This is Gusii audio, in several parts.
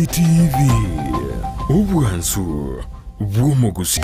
TV, obwansu bw'omogusii.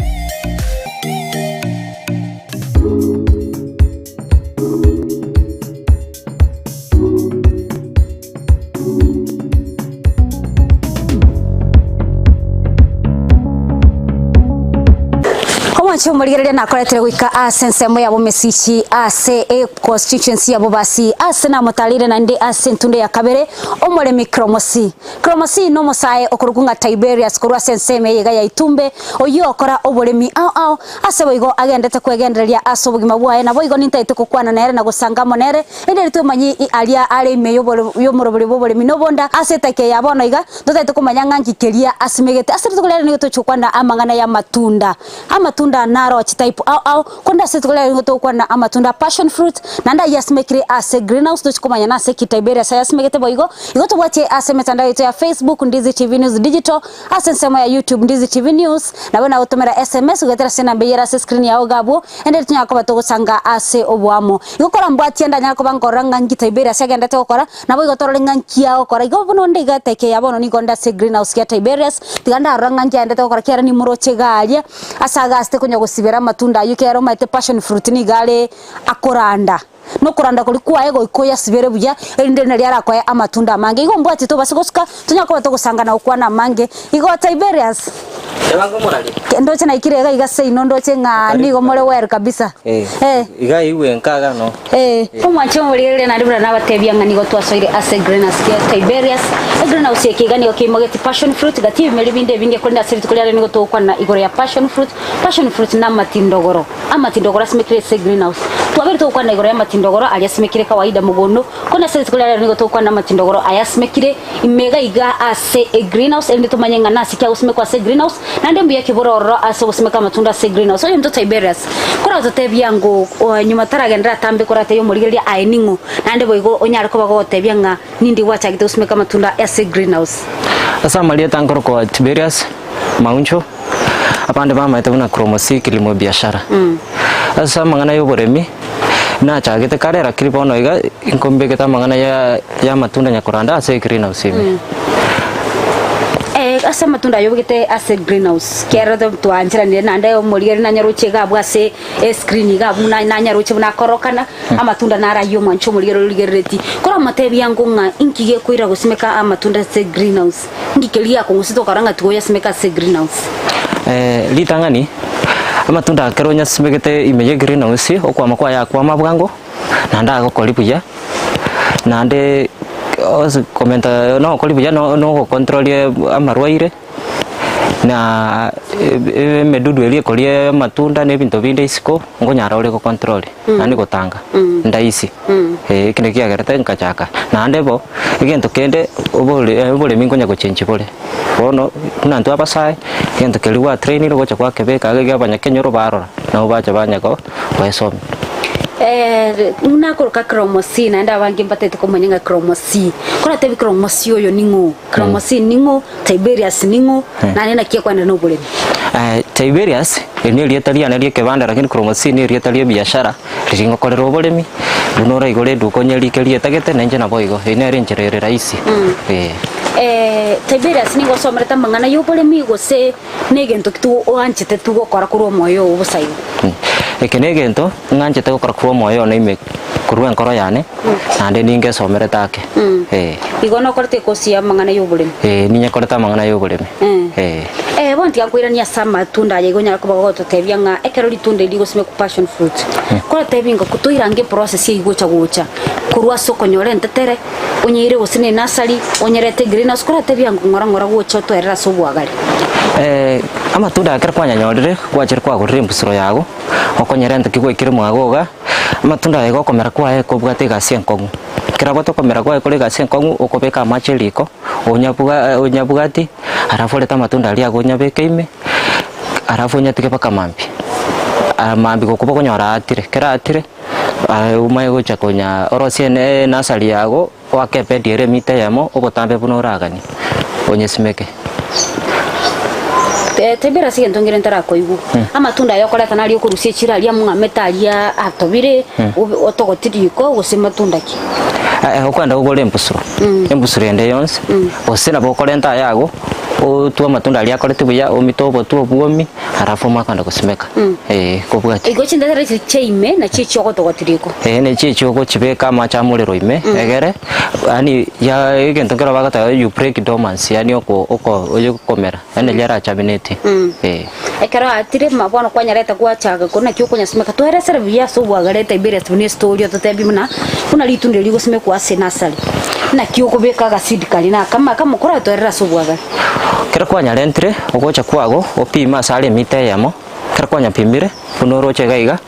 Omwanche omorigereria nakoretire goika ase ensemo ya bomesichi ase econstituency ya Bobasi ase namotarire naende ase entundo ya kabere omoremi Kromosi. Kromosi nomosae okorokwa ng'a Tiberius korwa ase ensemo eye iga ya Itumbe oyio okora oboremi ao ao ase boigo agendete kwegendereria ase obogima bwaye naboigo nintaete gokwana nere na gosanga amo nere Rende erio twemanye i aria are ime y'omorobori bw'oboremi na obonda ase etaki eye ya bono iga, totaete komanya ng'a nki keria asimegete. Ase rituko riaye nigo tochia gokwana amang'ana y'amatunda. Amatunda naro chitype ao ao, korende ase rituko riaye nigo togokwana amatunda a passion fruit, naende ayio asimekire ase greenhouse tochia komanya nase ki Tiberius ayasimegete boigo. Igo tobwatie ase emetandao yaito ya Facebook, Ndizi TV News Digital, ase ensemo ya YouTube, Ndizi TV News, nabo nagotomera SMS goetera ase enamba eyio ere ase escreen yao iga abwo, ende tonyare koba togosanga ase oboamo. Igo korambwatie ndanyare koba nkorora ng'a nki Tiberius agendete gokora, naboigo torore ng'a nki agokora. Igo buna onde iga eteke ya bono nigo onde ase egreenhouse gia Tiberius, tiga ndarora ng'a nki agendete gokora ekiagera nimoroche iga aria, ase agasete konya gosibera amatunda ayio ekiagera omanyete passion fruit nigo are akoranda. Na okoranda koria kwaye goika oyasibere buya, erinde nario arakoe amatunda amange. Igo mbwati tobase gosuka, tonyare koba togosanga na gokwana amange. Igo Tiberius, ndoche naikire iga iga seino ndoche ng'a nigo more well kabisa. Eh, Eh. iga aigwe nka iga no. Eh, omwanche omorigereria naende buna nabatebia ng'a nigo twasoire ase egreenhouse kia Tiberius. Egreenhouse eke iga nigo keimogeti passion fruit, gati ebimeri binde ebinge korende ase rituko riarero nigo togokwana igoro ya passion fruit. Passion fruit namatindogoro, amatindogoro asimekire ase egreenhouse. Twabeire togokwana igoro y'amatindogoro aria asimekire kawaida mogondo, korende ase rituko ria rero nigo togokwana amatindogoro aya asimekire ime iga iga ase egreenhouse erinde tomanye ng'a nase ki agosimekwa ase egreenhouse, naende mbuya ki bore ororo ase ogosimeka amatunda ase egreenhouse. Oyominto Tiberius, koratotebia ng'o nyuma taragenderera atambe koratebia omorigereria aye ning'o, naende boigo onyare koba gogotebia ng'a nindi gwachagete gosimeka amatunda ase egreenhouse. Ase amarieta nkorokwa Tiberius Mauncho, abande bamaete buna Kromosi Kilimo Biashara. Ase amang'ana y'oboremi, nachagete kare lakini bono iga nkombegete amang'ana ya y'amatunda nyakoranda ase egreenhouse ime. Eh, ase amatunda ayio obegete ase greenhouse, kero twancheranire naende omorigereria nanyaroche iga abwo ase escreen iga abwo buna nanyaroche buna akorokana, amatunda naro ayio omwanche omorigereria origerereti. Koramotebia ango ng'a inki gekoira gosimeka amatunda ase greenhouse, Inki keria giakong'usete okora ng'a tigoyasimeka ase egreenhouse? Ritang'ani, amatunda aya ekero onyasimegete ime ye greenhouse, okwama kwaye akwama bwango, naende agokori buya, naende ase komenta nogokori buya no nogocontrolia amarwaire, na emedudu eria ekoria amatunda na ebinto binde isiko, nkonyara ore gocontrol, yaani gotanga ndaisi, eh, eki nakio kiagerete nkachaka. Naende bo, egento kende obore oboremi nkonya gochenchia bore, bono buna intwe abasae, egento keria gwatrainire gocha gwakebeka iga egia abanyakenyoro barora, nabo bacha banya go goesomia. Buna akoroka Kromosi, naende abange mbatagete komanya ng'a Kromosi, koratebie Kromosi oyo ning'o? Kromosi ning'o? Tiberius ning'o? Naende naki ekwanera noboremi? Tiberius, eri nerieta riane ri'ekebanda lakini Kromosi nerieta ri'ebiashara riria ngokorera oboremi, buna oraigore eduka onyerike rieta gete na inche naboigo, eyio nere enchera ere rahisi eh. Tiberius nigo osomerete amang'ana y'oboremi gose negento ki tu oanchete tu gokora korwa omoyo oo bosa igo? Eke negento ng'anchete gokora korwa omoyo one ime korwa enkoro yane, naende ningesomerete ake, eh. Igo nokorete ekosi y'amang'ana y'oboremi? Eh, ninyekorete amang'ana y'oboremi, eh. Eh, bono tiga nkoiranie ase amatunda aya igo onyare koba gogototebia ng'a ekero ritunda eri rigosimekwa passion fruit, koratebie ng'a toirange eprocess eywo gocha gocha korwa ase okonyora entetere, onyeire gose na enasari, onyerete egreenhouse, koratebie ango ng'ora ng'ora gocha otoerere ase obwagare. Amatunda aya ekero kwanyanyorire, gwachire kwagorire embusuro yago, okonyerenta ki gwaikire mwago iga, amatunda aya iga okomera kwaye kobwate egasi enkong'u. Ekero abwate okomera kwaye kore egasi enkong'u, okobeka amache riko, onyabwa onyabwati, alafu orete amatunda aria ago onyabeke ime, alafu onyatige mpaka mambia. Mambia gokoba okonyora aatire, ekero aatire, aye omanye gocha konya orosie ene enasari yago, oake ebedi ere emita eyemo, obotambe buna oraganie, onyesimeke. Tebera ase egento nkere ntarakoigwa. Amatunda aya okoreta naria okorusia echiro aria amwamete aria atobire, obe otogotie riko gose matunda ki? Eh, okwenda ogore embusuro, embusuro ende yonsi, gose nabo okorenta ayago, otwe amatunda aria akoreti buya, omite obotwe obwomi, alafu omanye kogenda gosimeka, eh, kobwatia. Igo chindagera echi chia ime nachio echiogotogotia riko. Eeh nechio echio ogochibeka amache amorero ime, egere yaani ya egento nkero bagoteba you break dormancy yaani oko oko oyokomera. Yaani riria arachabinetie, eh. Ekero aatire ma bono kwanyarete gwachaga ko naki okonyasimeka tweresere buya ase obwagare Tiberius buna estori ototebie buna buna ritunda eri rigosimekwa ase nursery. Naki okobeka agaseed karia na akamo akamo koratoerere ase obwagare. Ekero kwanyarentire, ogocha kwago opime ase are emita eyemo, ekero kwanyapimire, buna oroche iga iga,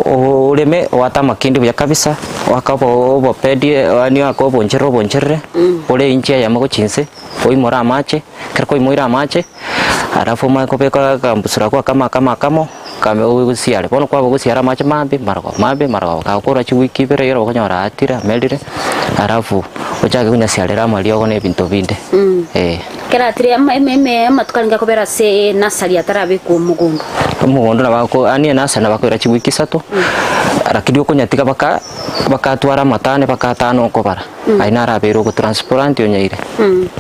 oreme oate amakindi buya kabisa, oake obo obopedi yaani oake oboncherere oboncherere, ore einchi eyemo gochia inse. Oimore amache, ekero kwaimoire amache, alafu omanye kobeka akambusuro ako akamo akamo akamo, kame ogosiare. Bono kwaba ogosiara amache maambia marogoba maambia marogoba, kagokora chiwiki ibere iga okonyora aatire amerire, alafu ochake konyasiarera amariogo na ebinto binde, eh. Ekero aatire ama eme eme amatuko arenge akobera ase enasari atarabekwa omogondo. Omogondo nabo ako yaani enasari nabo akoira chiwiki isato, lakini okonyatiga baka bakatwara amatane baka atano okobara. Aye narabeire ogotransplant onyaire,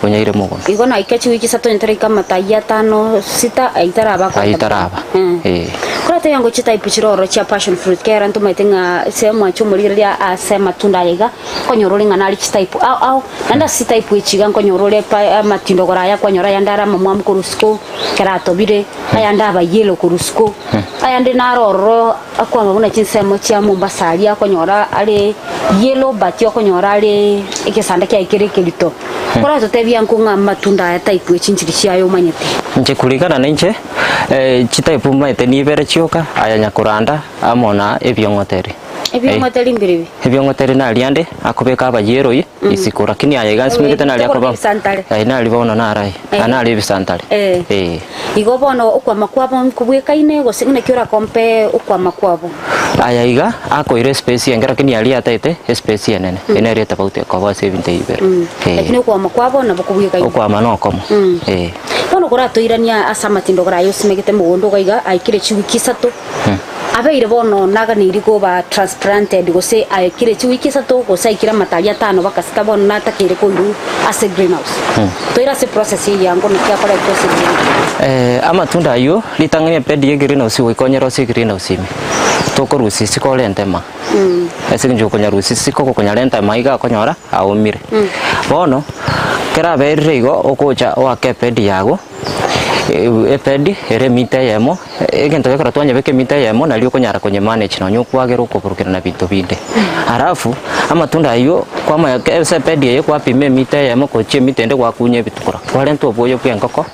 onyaire mogondo. Igo naika chiwiki isato ntaraika amatayi atano sita ayio taraba Ayio akoreta taraba, eh. Korete yango chitype chire ororo chia passion fruit kera ntomaete ng'a ase omwancho omorigereria ase amatunda aya iga nkonyora ore ng'a nare chitype ao ao naende ase chitype echi iga nkonyora ore pa amatindo igoro aya kwanyora ayande are amamwamu korwa isiko ekero atobire ayande aba yellow korwa isiko ayande naro ororo Akwama buna chinsemo chia Mombasa aria okonyora are yellow but okonyora are egesanda kiaye kere ekerito. Koratotebia nko ng'a amatunda aya type echinchiri chiaye omanyete. Inche kulingana na inche, chitype omanyete nibere chioka, aya nyakoranda amo na ebiong'oteri. Ebiong'oteri mbiribi? Ebiong'oteri naria ande akobeka aba yellow isiko lakini aya iga nsimegete naria akoba Ebisantare. aye nari bono narai. Eh. Nare ebisantare. Eh. Eh. Igo bono okwama kwabo nkobwekaine, gose naki orakompe okwama kwabo? Aya iga akoira espace enke lakini aria ataete espace enene. Eye nere etofauti ekoba ase ebinto ebi bibere. Eh. Lakini okwama kwabo nabo kobwekaine. Okwama nokomo. Eh. Bono koratoirania ase amatindo kore aye osimegete mogondo iga iga aikire chiwiki isato, Abeire bono naganeiri koba transplanted gose aikire chiwiki isato gose aikire amatari atano baka sita bono natakeire koirwa ase greenhouse. Toire ase process eye yango naki akoretwa ase greenhouse. Amatunda ayio ritang'ani ebed ye greenhouse goika onyerosie egreenhouse ime. Tokorusia isiko orente maa. Ase eng'encho okonyarusia isiko gokonyarenta maa iga okonyora aomire. Bono ekero aberire igo ogocha oake ebed yago. Epedi ere emita eyemo, egento gekero twanyebeka emita eyemo nario okonyara konyemanage nonye okwagera okoburukera na binto binde. Alafu, amatunda aywo kwamanya ase epedi eye kwapima emita eyemo gochia emita ende gwakunya ebitukora, kwarenta obwoyo bwa engoko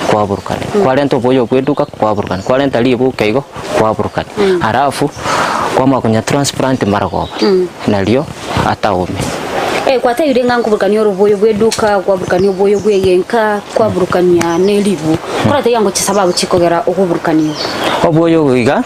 kwaburukania, kwarenta obwoyo bwa eduka kwaburukania, kwarenta ribuke igo kwaburukania, alafu kwamanya konya transplant marogoba nario ataome. Eh, kwatebire ng'a nkoburukania oroboyo bw'eduka, kwaburukania oboyo bw'egenka, kwaburukania ne ribu. Koratebia ngo chisababu chikogera okoburukania obo. Oboyo obo iga,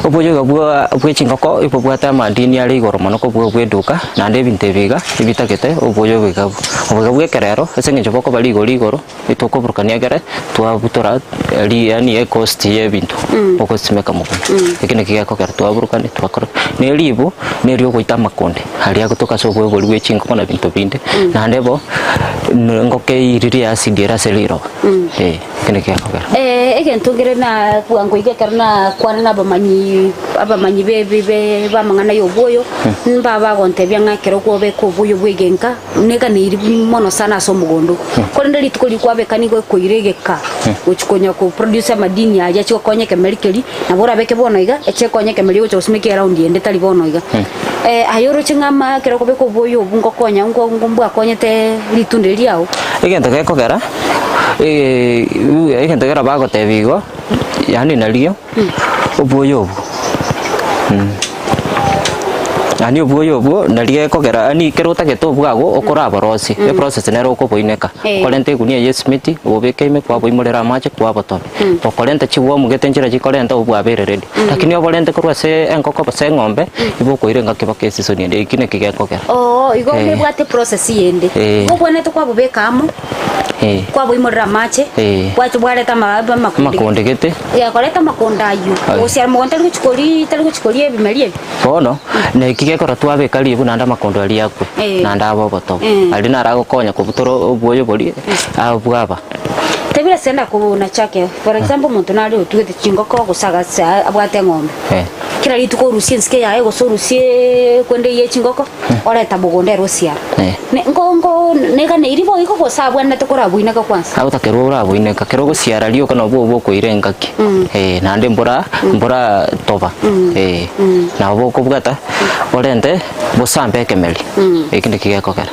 oboyo iga bwa bwe chingoko ibobwate amadini are igoro mono kobua obw'eduka, naende ebinto ebi iga ebitagete oboyo obo iga obo iga bw'ekerero ase eng'encho bokoba rigori igoro. Tokoburukania ekere twabutora ri yaani ecost ya ebinto ogosimeka mogondo. Eki naki gekogera twaburukania twakora. Na eribu, na eriogoita amakonde aria agotoka ase oboibori bwe chingoko na binto binde, naende bo na engoko eiriri eacid ere ase riroba, eh, eki naki gekogera. Egento nkere na bwango iga ekero nakwana na abamanyi abamanyi be be b'amang'ana ya obwoyo, mba bagontebia ng'a ekero kwabeka obwoyo bwa egenka. Neganeiri mono sana ase omogondo, korende rituko rikwabeka nigo ekoira egeka gochia konya ko produce amadini aria achie gokonya ekemeri keria, nabo orabeke bono iga, eche ekonye ekemeri ogocha gosimeka eround ende tari bono iga. Aye oroche ng'a ama ekero okobeka oboyo obwo ngokonya ngo ngo mbwakonyete ritunda eri riago. Egento gekogera egento kera bagotebia igo, yaani nario oboyo obwo. Yaani obwoyo obwo nari gekogera yaani ekero otagete obwago okoraborosie, eprocess nere okoboineka. Eh. Okorenta egunia ya esimiti, obobeke ime kwaboimorera amache kwabotobia. Okorenta chiworm gete nchire chikorenta obwabeire ready. Lakini oborente korwa ase engoko gose eng'ombe, igo okoira engaki mpaka esisoni ende, eki naki gekogera. Oo, igo Eh. nebwate process yende. Eh. Igo obwenerete kwabobeka amo, Eh. kwaboimorera amache, Eh. bwacha bwareta ama amakundi. Amakundi gete. Yakoreta amakonda ayio, Aye. gose mogondo tari gochia koria tari gochia koria ebimeri ebi. Bono, neki. Naki gekora twabeka ribu naende amakondo aria akwe, Eh. naende abe obotobu. Eh. Aria naro agokonya kobutora obwoyo boria, abwaba. Tebire ase ndakobuna chake, for example omonto nare otugete chingoko gose agase abwate eng'ombe. Eh. Kera rituko orusie ensike yaye gose orusiee kwende eye chingoko, oreta mogondo ere osiara. Eh. Ne nko nko neganeiri boigo gose abwenerete korabuineka kwansa? Agotakerwa orabuineka, kero ogosiara rioka nabwo obe okoira engaki, eh, naende mbora mbora toba, eh, nabo okobwata orente bosambe ekemeri, eki naki gekogera.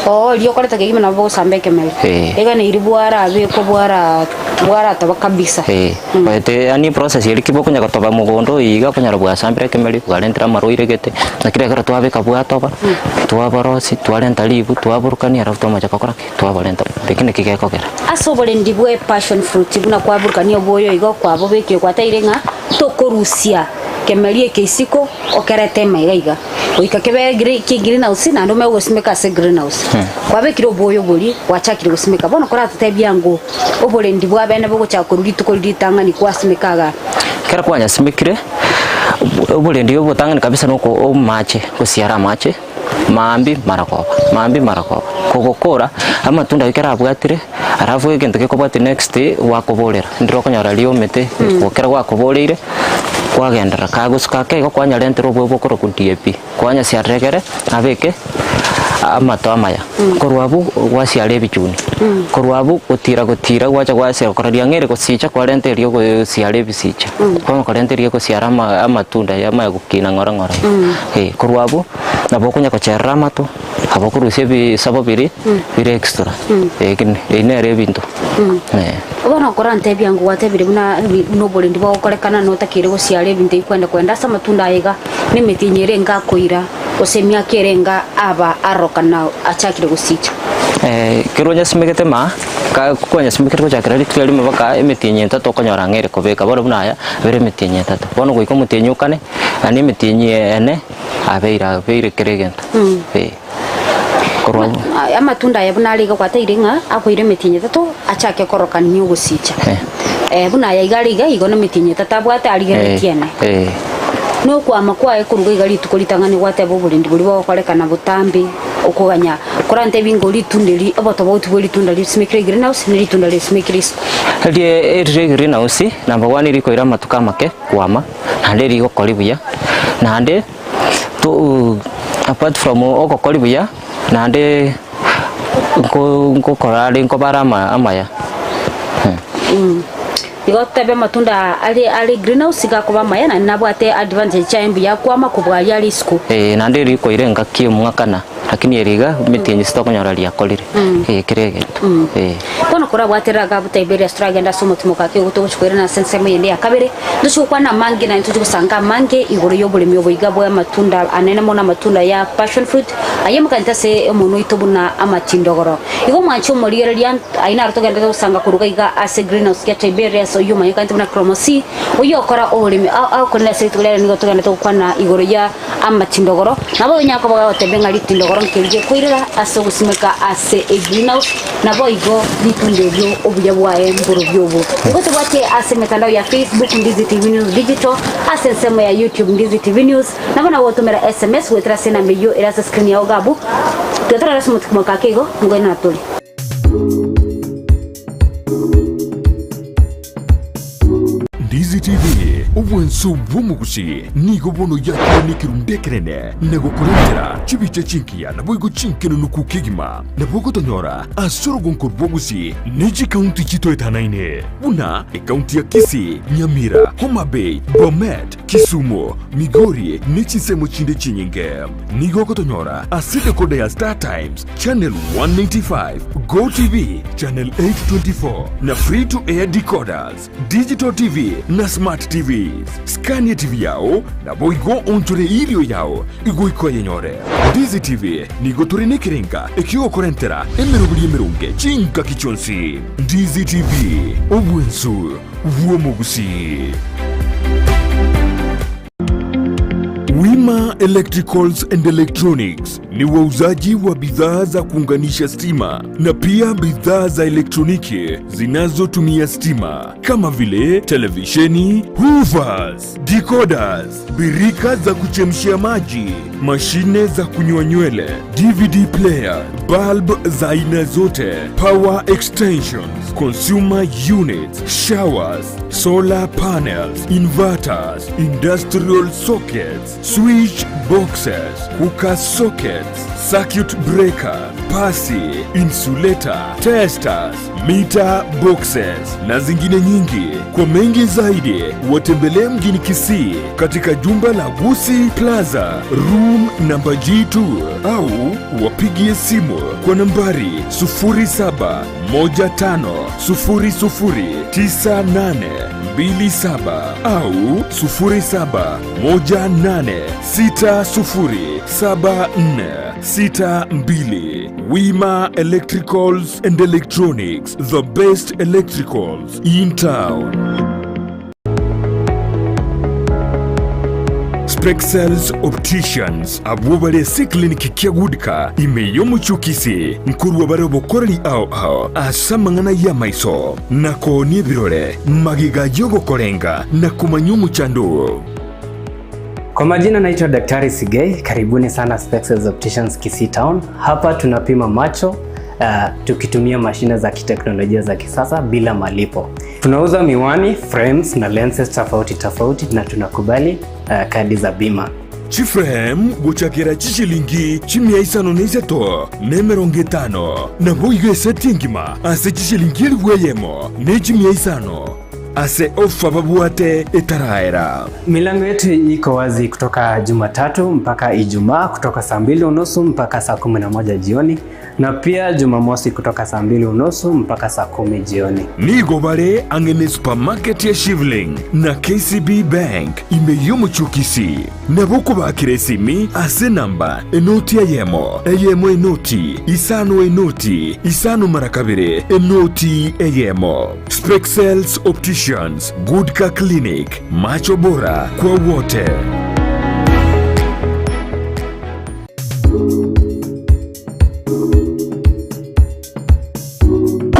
Oo riria okoreta kegima nabo bogosamba ekemeri. Eh. Eganeiri bwarabekwa bwara bwaratoba kabisa. Eh, oete yaani eprocess eria ki bokonya gotoba mogondo oyo iga okonyora bwasambire ekemeri, bwarentire amarwaire gete, lakini ekero twabeka bwatoba, twaborosia, twarenta ribu, twaburukania alafu twamacha gokora ki? Twaborenta, eki naki gekogera. Ase oborendi bwe passion fruit buna kwaburukania obwoyo igo kwabobekire gwataire ng'a tokorusia kemeri eke isiko okerete ime iga iga. Goika kebe gre ki greenhouse naende omanye gosimeka ase greenhouse. Kwabekire obwoyo boria gwachakire gosimeka. Bono koratotebia ng'o oborendi bwa bene bogochaka korwa rituko riria ritang'ani kwasimeka igaa. Ekero kwanyasimekire, oborendi obotang'ani kabisa noko amache, gosiara amache, maambia maragoba, maambia maragoba. Kogokora, amatunda aywo ekero abwatire, alafu egento gekobwatia next, gwakoborera, ndire okonyora riomete, ekero gwakoboreire. Kwagenderera, kagosuka ake igo kwanyorentera obobe bokorokwa DAP, kwanyasiarera egere abeke amato amaya. Korwa abwo gwasiara ebichuni, korwa abwo gotira gotira gwacha gwasiara kororia ng'a ere gosicha kwarenta erio gosiara ebisicha, bono korenta erio egosiara ama amatunda aya amaya gokina ng'ora ng'ora. Eh, korwa abwo nabo okonya gocherera amato, nabo okorusia ebisabo biria bire extra, eki ebi nere ebinto eh. Bono korantebia ng'o gwatebire buna buna oborendi bogokorekana notakeire gosiara ebinto ebi kwenda kwenda ase amatunda aya iga, na emetienyi ere enga akoira, gose emiaka ere enga aba arorokana achakire gosicha. Ekero onyasimegete maa, ka kwanyasimekire gochakera rituko erimo mpaka emetienyi etato okonyora ng'a ere kobeka, bono buna aya, abere emetienyi etato. Bono goika omotienyi okane, naende emetienyi ene, abeire abeire kera egento, eh. Korwa abwo. Amatunda aya buna are iga gwateire ng'a akoire emetienyi etato achake korokania ogosicha. Eh. Buna aya iga are iga, igo nemetienyi etato abwate arigereretie ene. Eh. Nokwama kwaye koruga iga rituko ritang'ani gwateba oborendi boria bogokorekana botambe okoganya korantebie ng'a ritunda eri obotobauti bwe ritunda risimekire egreenhouse ne ritunda risimekire isiko. Erie erire egreenhouse number one rikoira amatuko amake kwama, naende rigokori buya, naende. To apart from ogokori buya, naende nko nkokora are nkobara ama amaya. Igo totebe amatunda are are greenhouse iga akoba amaya naende nabwate advantage chiaye mbuya akwama kobua aria are isiko. Eh, naende rikoira engaki omwakana, lakini eri iga emetienyi sitokonyora riakorire, eh kera egento, eh. Bono korabwate Ragabu Tiberias toragende ase omotimoka ake ogo togochia koirana ase ensemo eyende ya kabere, ntochie gokwana amange naende tochie gosanga amange igoro y'oboremi obo iga bw'amatunda anene mono amatunda ya passion fruit, ayio amakanete ase omonwa oito buna amatindogoro. Igo mwanche omorigereria, ayio naro togenderete gosanga koruga iga ase greenhouse ya Tiberias oyio omanyekanete buna Kromosi, oyio okora oboremi agokorire ase rituko riaye nigo togenderete gokwana igoro ya amatindogoro, nabo onyare koba gagotebia ng'a ritindogoro nkeri gekoirera ase ogosimeka ase egreenhouse, naboigo ritunda erio obuya bwaye mborobio obo. Igo tobwate ase emetandao ya Facebook Ndizi TV News Digital, ase ensemo ya YouTube Ndizi TV News, nabo nagotomera SMS goetera ase enamba eyio ere ase screen yao iga abwo, tiga torare ase omotuko ake igo, ngoenana tore. Ndizi TV, obwanso bw'omogusi, nigo bono yakire nekerundu ekenene na gokorentera chibicha chingiya naboigo chinkenunuku kegima. Nabo ogotonyora ase orogonko rw'obogusi ne chikaunti chitoetanaine buna ekaunti ya Kisii, Nyamira, Homa Bay, Bomet, Kisumu, Migori ne chinsemo chinde chinyinge. Nigo ogotonyora ase decoder ya Star Times Channel 195, Go TV Channel 824 na Free to Air decoders, Digital TV na Smart TVs. Scania TV yao naboigo onchore irio yao igoika oyenyore. Ndizi TV nigo tore nekerenga ekiogokorentera emeroberi emeronge chingaki chionsi. Ndizi TV, obwensu bw'omogusii. Wima Electricals and Electronics. Ni wauzaji wa bidhaa za kuunganisha stima na pia bidhaa za elektroniki zinazotumia stima kama vile televisheni, hoovers, decoders, birika za kuchemshia maji, mashine za kunyoa nywele, DVD player, bulb za aina zote, power extensions, consumer units, showers, solar panels, inverters, industrial sockets, switch boxes, cooker sockets, circuit breaker, pasi, insulator, testers, meter boxes na zingine nyingi. Kwa mengi zaidi watembelee mjini Kisii katika jumba la Gusii Plaza room namba G2 au wapigie simu kwa nambari 0715009827 au 0718607462. Wima Electricals and Electronics, the best electricals in town. Spexels Opticians abwo bare ase eclinic kia Goodka ime y'omochie o Kisii nkorwa bare obokoreri ao ao ase amang'ana y'amaiso na koonia ebirore magega y'ogokorenga na komanya omochando oo. Kwa majina naitwa Daktari Sigei, karibuni sana Spexels Opticians Kisii Town. Hapa tunapima macho tukitumia mashine za kiteknolojia za kisasa bila malipo. Tunauza miwani, frames na lenses tofauti tofauti na tunakubali kadi za bima. Chiframe gochakera chishilingi chimia isano na isato na emerongo etano, naboigo eseti engima ase chishilingi elifu eyemo ne chimia isano ase ofa babwate etaraera. Milango yetu iko wazi kutoka Jumatatu mpaka Ijumaa kutoka saa 2:30 mpaka saa 11 jioni na pia Jumamosi kutoka saa 2:30 mpaka saa 10 jioni. Nigo bare ang'e ne supermarket ya Shivling na KCB Bank ime y'omochie o Kisii. Nabo okobakera esimi ase enamba enoti eyemo, eyemo enoti, isano enoti, isano mara kabere, enoti eyemo. Spexels Opticians, Goodcar Clinic, macho bora kwa wote.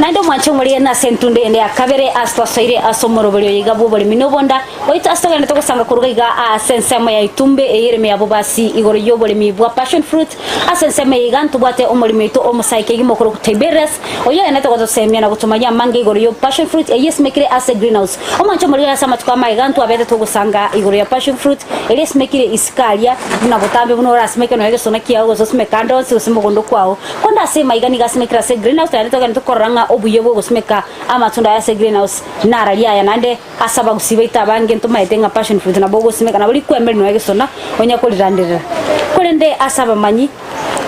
Naende omwanche omorigeni ase entundo ende ya kabere ase twasoire ase omoroberio oyo iga bw'oboremi na obonda oito ase togenderete gosanga koruga iga ase ensemo ya Itumbe eye ereme ya Bobasi igoro y'oboremi bwa passion fruit. Ase ensemo eye iga ntobwate omoremi oito omosae kegima okorokwa Tiberius oyio oenete gotosemia na gotomanyia amange igoro yo passion fruit eyio esimekire ase greenhouse. Omwanche omorigeni ase amatuko amaiga ntwabete togosanga igoro ya passion fruit eria esimekire isiko aria buna botambe buna orasimeke nonya egesona kiao gose osimeke ande onsi gose mogondo kwao. Konde ase maiga nigo asimekire ase greenhouse naende togende tokorora ng'a obuya bw'ogosimeka amatunda aya ase greenhouse nararia aya naende ase abagusii baito abange ntomaete ng'a passion fruit nabo ogosimeka nabo rikwemeri nonya egesona onya koriranderera. Korende ase abamanyi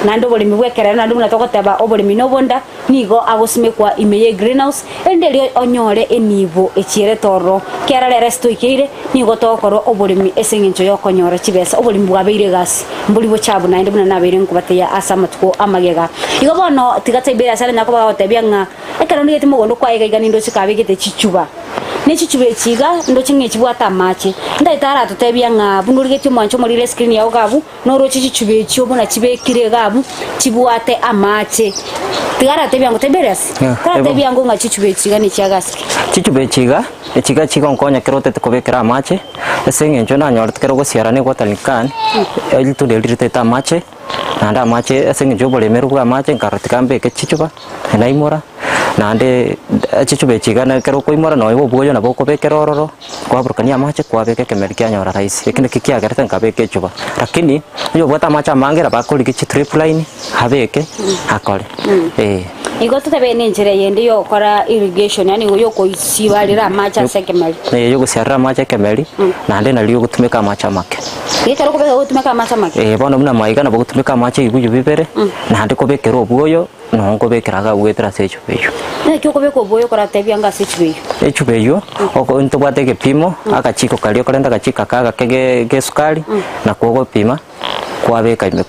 naende oboremi bw'ekerero naende buna togoteba oboremi nobonda nigo agosimekwa ime ye greenhouse erinde erio onyore enibo echierete ororo. Kera rero ase toikeire nigo togokora oboremi ase eng'encho y'okonyora chibesa. Oboremi bwabeire egasi mbori bochabu naende buna nabeire nkobatebia ase amatuko amagega. Igo bono tiga Tiberius aranyare koba agotebia ng'a ekero ndigeti mogondo kwaye iga iga nindoche kabegete chichuba. Ne chichuba echi iga ndoche ng'a echibwate amache. Ndagete aratotebia ng'a buna origetie omwancho omorire escreen yao iga abwo, Noroche chichuba echio buna chibekire iga abwo, chibwate amache. Tiga aratebia ango Tiberius, Yeah, taratebia ango ng'a chichuba echi iga nechiagasi ki? Chichuba echi iga, echi iga chigonkonya kero otete kobekera amache, ase eng'encho nanyorete kero ogosiara na ewatering can, rituko riria ritete amache, naende amache ase eng'encho ya oboremeru bwa amache nkarora tiga mbeke chichuba, naimora, naende chichuba echi iga ekero okoimora nonya obwoyo nabo okobekera ororo, kwaburukania amache kwabeka ekemeri kianyora rahisi, eki nakio kiagerete nkabeka echuba. Lakini onye obwate amache amange nabo akorigia chidrip line abeke akore eh. Igo totebe nenchera eyende yogokora irrigation, yaani yokoisibarera amache ase ekemeri. Eh, yogosiarera amache ekemeri, naende nario ogotumeka amache amake. Ekero okobeka ogotumeka amache amake. Eh, bono buna maiga nabo ogotumeka amache ebibuyu bibere, naende kobekera obwoyo. Nonya nkobekera iga goetera ase echuba eyio. Naki okobeka oboyo koratebia anga ase echuba eyio? Echuba eyio, oko ntobwate egepimo, agachiko karia okorenta agachiko aka agake ge gesukari, nakwo ogopima, kwabeka ime,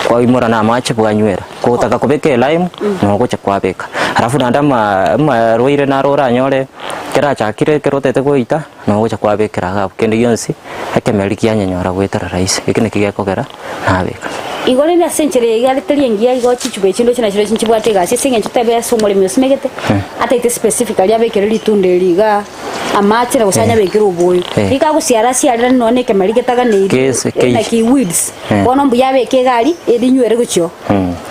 kwaimora na amache bwanywera. Kogotaka kobeka elime, nogo ogocha kwabeka. Alafu naende ama amarwaire naro oranyore, ekero achakire ekero otagete goita, nogo ogocha kwabekera iga abwo kende gionsi, ekemeri kianyenyora goetera rahisi. Eki nakio gekogera nabeka. Igo rende ase enchera eye iga teri engiya igo chichuba echi ndoche nachirochio nchibwate egasi ase eng'encho tebe ase omoremi osimegete, ataete specifically abekere ritunda eri igaa amache na gose anyabekere oboyo. Eh. Iga agosiara asiarerane nonya na ekemeri getaganeirie Gese, kei. naki weeds. Eh. Bono mbuya abeke egari erinywere gochia oo.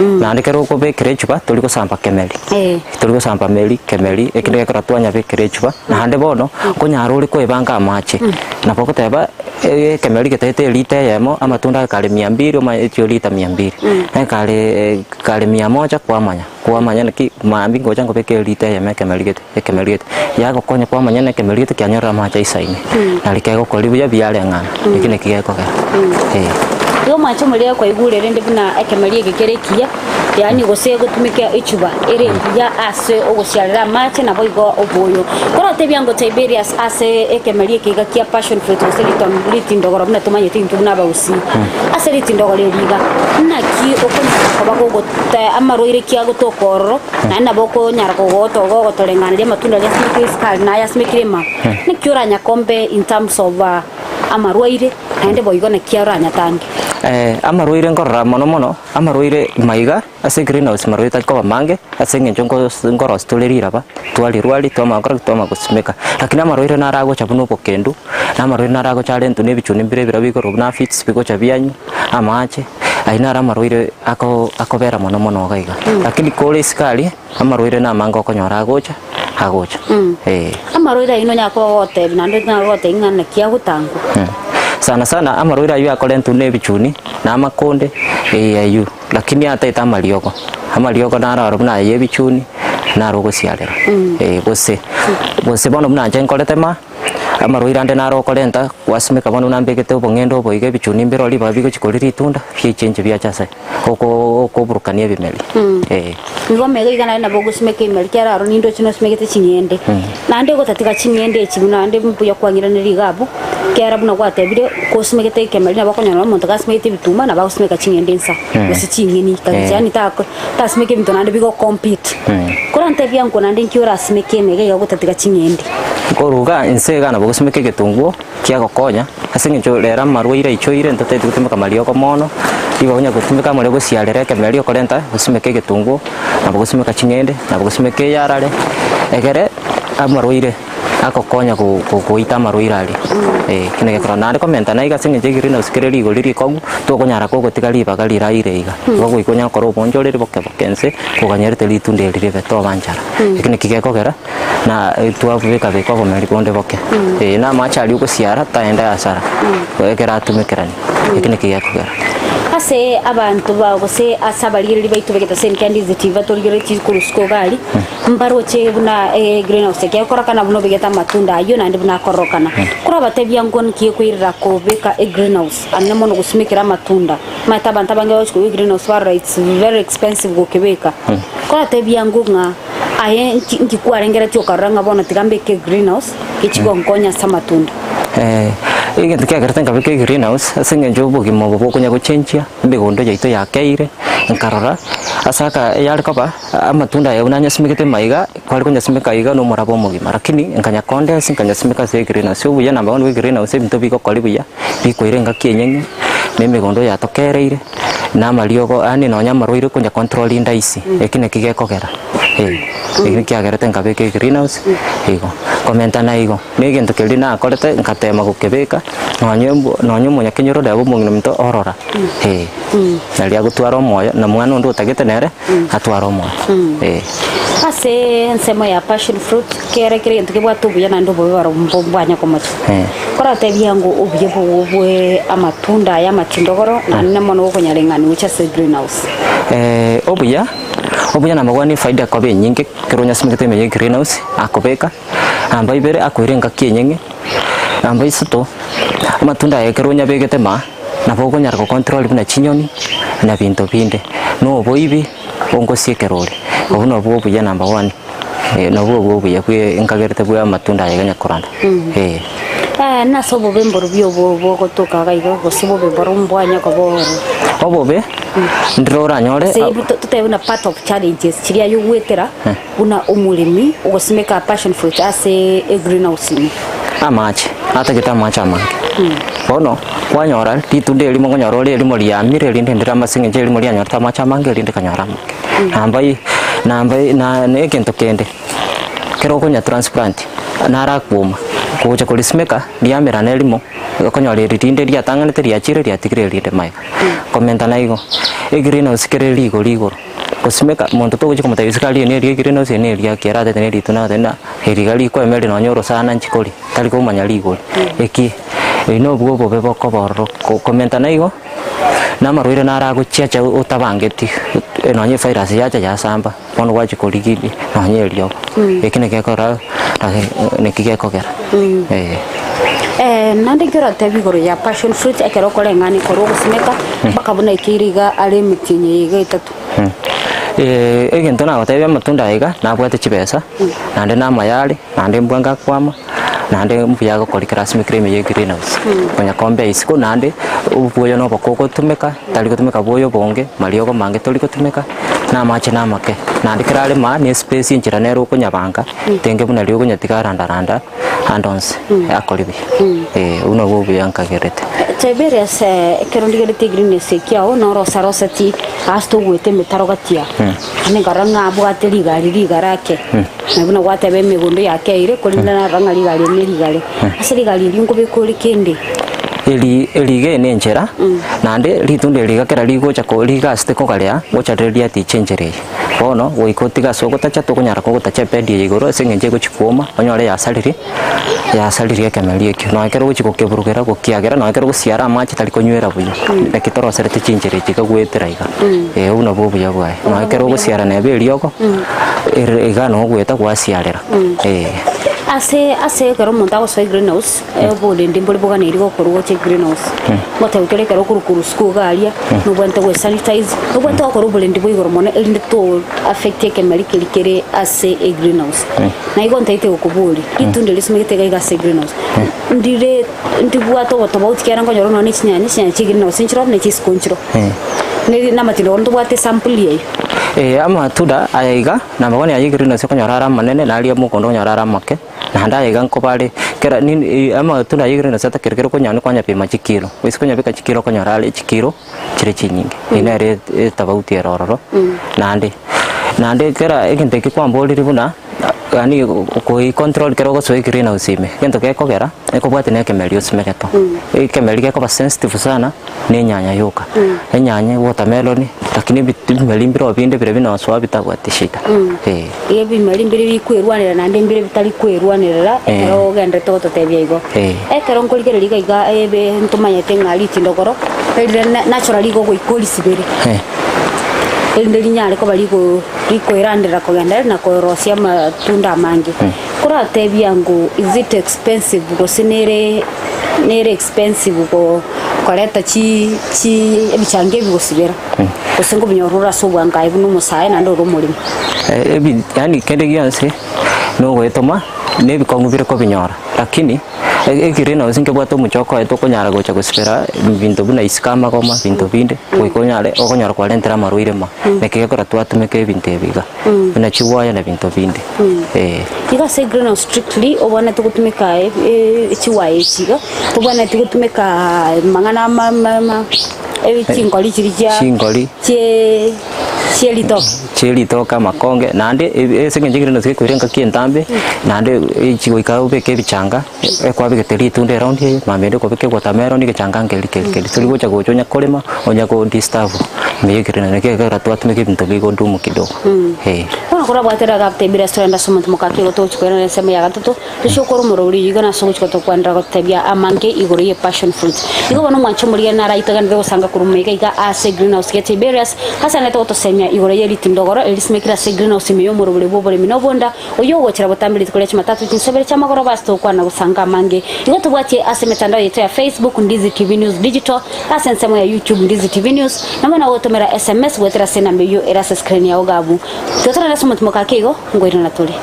Naende ekero okobekera echuba tori gosamba kemeri, Eh. tori gosamba meri kemeri ekero gekogera twanyabekera echuba, naende bono nkonyara ore koebanga amache, nabo ogoteba ekemeri getaete elita eyemo amatunda aya kare mia mbiri omanye echio lita mia mbiri, naye kare kare mia moja kwamanya, kwamanya naki mambia ngocha nkobeka elita eyemo ekemeri gete ekemeri gete, yagokonya kwamanya na ekemeri gete kianyorire amache aisaine, nari kegokoria buya biareng'ana, eki naki gekogera eh. Igo omwanche omoria kwaigure rende buna ekemeri eke kere ekiya, yaani gose gotumeka echuba ere engiya ase ogosiarera amache naboigo oboyo. Korotebia ngo Tiberius ase ekemeri eke iga kia passion fruit gose riton ritindogoro buna tomanyete intwe buna abagusii. Ase ritindogoro eri iga, naki okonyara koba gogote amarwaire ki agotoka ororo, naende nabo okonyara kogoto gogotoreng'aneria amatunda aria asimekire esukari naye asimekire emama. Naki oranyakombe in terms of amarwaire, naende boigo naki oranyatange? Amarwaire nkorora mono mono, amarwaire maiga ase egreenhouse marwaire tari koba mange, ase eng'encho nkos nkorosia tore riraba, twarirwaria twamanya gokora ki? Twamanya gosimeka. Lakini amarwaire naro agocha buna obokendu, na amarwaire naro agocha arentwe na ebichuni mbire bira bikorwa buna aphids bigocha bianywa amache, ayio naro amarwaire ako akobera mono mono iga iga. Lakini kore isiko aria, amarwaire namange okonyora agocha, agocha eh. Amarwaire ayio nonya koba ogotebia naende onyare gotebia ng'a naki agotangwa. Sana sana amarwaire ayio akorentwa na ebichuni, na amakonde, eh ayio. Lakini ataete amariogo, amariogo naro aro buna aya y'ebichuni, naro ogosiarera. Eh, gose, gose bono buna inche nkorete ma, amarwaire ande naro okorenta, gwasimeka bono buna mbegete obong'ende obo iga ebichuni mbire oria ribaga bigochi koria ritunda, biaichenchia biacha ase oko okoburukania ebimeri, eh. Igo omega iga naende nabo ogosimeka emeri kera aro nindoche nosimegete ching'ende. Naende gotatiga ching'ende echi buna naende mbuya kwang'iraneria iga abwo, kera buna gwatebire kosimegete ekemeri nabo okonyora omonto gasimegete ebituma nabo agosimeka ching'ende insa, gose ching'eni kagicha yaani tako tasimeka ebinto naende bigo compete. Korantebia nko naende nki orasimeke emega iga gotatiga ching'ende. Korwa igaa inse igaa nabo ogosimeka egetunguo. Kiagokonya, ase eng'encho rero amarwaire aichoire ntotaeti gotumeka amariogo mono, igo onye gotumeka amarigo gosiarera ekemeri okorenta gosimeka egetunguo, nabo gosimeka ching'ende, nabo gosimeka eyarare, egere amarwaire agokonya go- go- goita amarwaire aria eh, ekio negekorwa. Naende komenta naiga ase eng'encho egreenhouse kere rigori rikong'u, tokonyara kogotiga ribaga riraire iga, igo goika onya gokora obonchoreri boke boke nse, koganyerete ritunda eri ribe toba nchara. Ekio naki gekogera. Na twabobeka beka obomeri bonde boke, eh, na amache aria ogosiara taenda hasara, ekero atumekerania, eki naki gekogera. Ase abanto bao gose ase abarigereria baito b'egetaseni kia Ndizi TV batorigereretie korwa isiko iga aria, mbaroche buna egreenhouse eke ekorokana buna obegete amatunda ayio naende buna akororokana. Korabatebia ngwo nki ekoirera kobeka egreenhouse anene mono gosimekera amatunda? Omanyete abanto abange bagochia kogora egreenhouse barora it's very expensive gokebeka. Koratebia ngwo ng'a. Aye nki nki kwarengeretie okarora ng'a bono tiga mbeke egreenhouse echi gonkonya ase amatunda? Egento kiagerete nkabeka egreenhouse ase eng'encho obogima obo bokonya gochenchia, emegondo yaito yakeire, nkarora ase aka eyare koba amatunda aya buna anyasimegete maiga, kware konyasimeka iga na omoraba omogima lakini nkanya konde ase nkanyasimeka ase egreenhouse. Obuya namba one bwa egreenhouse ebinto bigokori buya, bikoira engaki enyeng'e, na emegondo yatokereire. Na amariogo, yaani nonya amarwaire konya control ndaisi, eki naki gekogera eh, eki kiagerete nkabeka egreenhouse igo. Komenta na igo, na egento keria nakorete nkatema gokebeka, nonye mbo nonye omonyakenyoro neba omong'ina ominto orora eh, nari agotwara omoyo, na mwana onde otagete nere, atware omoyo eh. Ase ensemo ya passion fruit, kere kera egento kebwate obuya naende obobe barobwo mbwanya komocha. Koratebie ng'o obuya bogo bwe amatunda aya amachindogoro, naende mono gokonyareng'ania gochia ase egreenhouse. Obuya, obuya namagwa ne efaida ekoba enyinge ekero onyasimegete ime ye egreenhouse akobeka, namba ibere akoira engaki enyeng'e, namba isato, amatunda aya ekero onyabegete maa, nabo okonyara gocontrol buna chinyoni na binto binde, na oboibi ongosiekera ore, obwo nabwo obuya namba one. Nabwo obwo obuya bwe nkagerete bwa amatunda aye ganya koranda. Eh. Eh, nase obobe mborobio obo bogotoka iga iga, gose bobe mboro mbwanya koba oro. Obobe, ndire oranyore Ase ebi to- totebe buna part of challenges chiria aye ogwetera buna omoremi ogosimeka passion fruit ase egreenhouse ime. Amache, atagete amache amange. Bono, kwanyora ritunda erimo okonyora ore erimo riamire erinde ndire ase eng'encho erimo rianyorete amache amange erinde rikanyora amake. Namba i namba i na na egento kende, ekero okonya transplant, naro akwoma, gocha korisimeka, riamera na erimo, okonyora eri rinde riatang'anete riachire riatigire erinde magega. Komenta na igo, egreenhouse kere rigori igoro. Gosimeka, monto togochia komotebia isiko arie neria egreenhouse eye neria ki, aratete ne ritunda agateba buna eri iga rikoema eri nonye orosana nchikori, tari komanya rigori. Eki, ebi nobwo obobe bokoba ororo. Ko komenta na igo, na amarwaire naro agochiacha otabangeti, nonye evirus yacha yasamba, bono gwachia korigiria nonye eriogo. Eki naki gekogera naki gekogera eh. Naende ekero oratebie igoro ya passion fruit ekero okoreng'ania korwa ogosimeka mpaka buna ekeire iga are emetienyi eye iga etato. Egento nagotebia amatunda aya iga, nabwate chibesa, naende namaya are, naende mbwango akwama, naende mbuya agokora ekero asimekire ime ye greenhouse. Konya kombea isiko naende obwoyo na oboko ogotumeka, tari gotumeka bwoyo obonge, mariogo mange tori gotumeka, na amache na amake. Naende kera arema na espace enchera nere okonyabanga, tenge buna riria okonyatiga aranda randa ande onsi, akore buya. Eh, obwo nabwo obuya nkagerete. Tiberias, ekero ndigeretie egreenhouse ekiao norosaroseti ase togoeta emetaro gati aa. Naende nkarora ng'a abwate rigari rigare ake, na buna gwateba emegondo yakeire, korende narora ng'a rigari eri nerigare. Ase rigari erio nkobeka ore kende? Eri eri iga ene enchera, naende ritunda eri iga kera rigocha ko rigasete kogarea, gocha rire riaticha enchera eye. Bono, goika otige ase ogotacha tokonyara kogotacha ebedi eye igoro ase eng'encho egochia kwoma, onyore yasaririe, yasaririe ekemeri ekio. Nonya ekero ogochia gokeburugera gokiagera, nonya ekero ogosiara amache tari konywera buya, naki torosereti chinchera echi iga goetera iga, eh obwo nabwo obuya bwaye. Nonya ekero ogosiara neba eriogo, ere iga noo ogoeta gwasiarera, eh. Ase ase ekero omonto agosoa egreenhouse, oborendi mbore boganeirie gokorwa gocha egreenhouse. Ngoteba tore ekero okorwa korwa isiko iga aria, nobwenerete goesanitize, nobwenerete gokora oborendi bwa igoro mono erinde to affect ekemeri keria kere ase egreenhouse. Na igo ntaete gokoboria, ritunda risimegete iga iga ase egreenhouse, ndire ndibwate obotofauti kiagera nkonyora nonya ne chinyanya, chinyanya chia egreenhouse nchiroo na echia isiko nchiroo. Neri namatindo bono ntobwate esampuli eyio. Eh, amatunda aya iga, namagonia aya egreenhouse okonyora are amanene, na aria mogondo okonyora are amake. Naende aye iga nkobare, kera nini amatunda ayio ekero Nyasae atakire kero okonyora nikwanyapima chikilo, gose konyabeka chikilo okonyora are chikilo chire chinyinge. Eyio nere etabauti ere ororo, naende naende kera egento eke kwamborire buna yaani koi control ekero ogosoa egreenhouse ime, egento gekogera, ekobwatia na ekemeri osimegete. Ekemeri gekoba sensitive sana. na enyanya yoka, enyanya, watermelon, lakini ebit ebimeri mbiroo binde biria binosoa bitabwati shida, eh. Iga ebimeri mbire bikwerwanerera naende mbire bitari kwerwanerera Eh. ekero ogenderete gototebia igo. Eh. Ekero nkorigereria iga iga ebe ntomanyete ng'a ritindogoro, erire na naturally igo ogoika orisibere, Eh. erinde rinyare koba rigo rikoeranderera kogenda na korosia amatunda amange. Koratebia ng'o is it expensive gose nere nere expensive go koreta chi chi ebichango ebi gosibera, gose nkobinyora ore ase obwango aye buna omosae naende ore omoremi. Ebi yaani kende gionsi nogoetoma na ebikong'u bire kobinyora, lakini egreenhouse nkebwate omochie okoete okonyara gocha gosibera ebinto buna isiko amagoma ebinto binde, goika onyare okonyora kwarentire amarwaire ma, naki gekogera twatumeka ebinto ebi iga, buna chiwaya na ebinto binde. Eh. Igo ase egreenhouse strictly obwenerete gotumeka chiwaya echi iga, tobwenereti gotumeka amang'ana ama ama ama chingori chiria chia Chingori. chie chie ritoke. Chie ritoke amakonge, naende ase eng'encho egreenhouse gekoira engaki entambe, naende echi goika obeke ebichanga, ekwabegete ritunda eround eye, mambia ende okobeka ewatermelon egechanga nkeri keri keri, tori gocha gocha onya korema, onya ko disturb ime ye egreenhouse, naki ekero twatumeka ebinto bigodumu kidogo, eh. Bono korabwate rigatebi restaurant ase omonto mokake igo togochia koirana ensemo ya gatato, tochie gokora omorobori oyio iga nase ogochia gotokwanera gotebia amange igoro ye passion fruit. Igo bono omwanche omorigani naro aitogenderere gosanga korwa moiga iga ase greenhouse ya Tiberias, ase angete gotosemia igoro ye ritindogoro erisimekire ase greenhouse ime y'omorobori bw'oboremi na obonda, oyio ogochera botambe rituko ria Jumatatu chinsebere chi'amagoroba ase togokwana gosanga amange. Igo tobwatie ase emetandao yaito ya Facebook, Ndizi TV News Digital, ase ensemo ya YouTube, Ndizi TV News, Nabo nagotomera sms goetera ase enamba eyio ere ase screen yao iga abwo. Tiga torare ase omotimoka ake igo, nkoirana tore.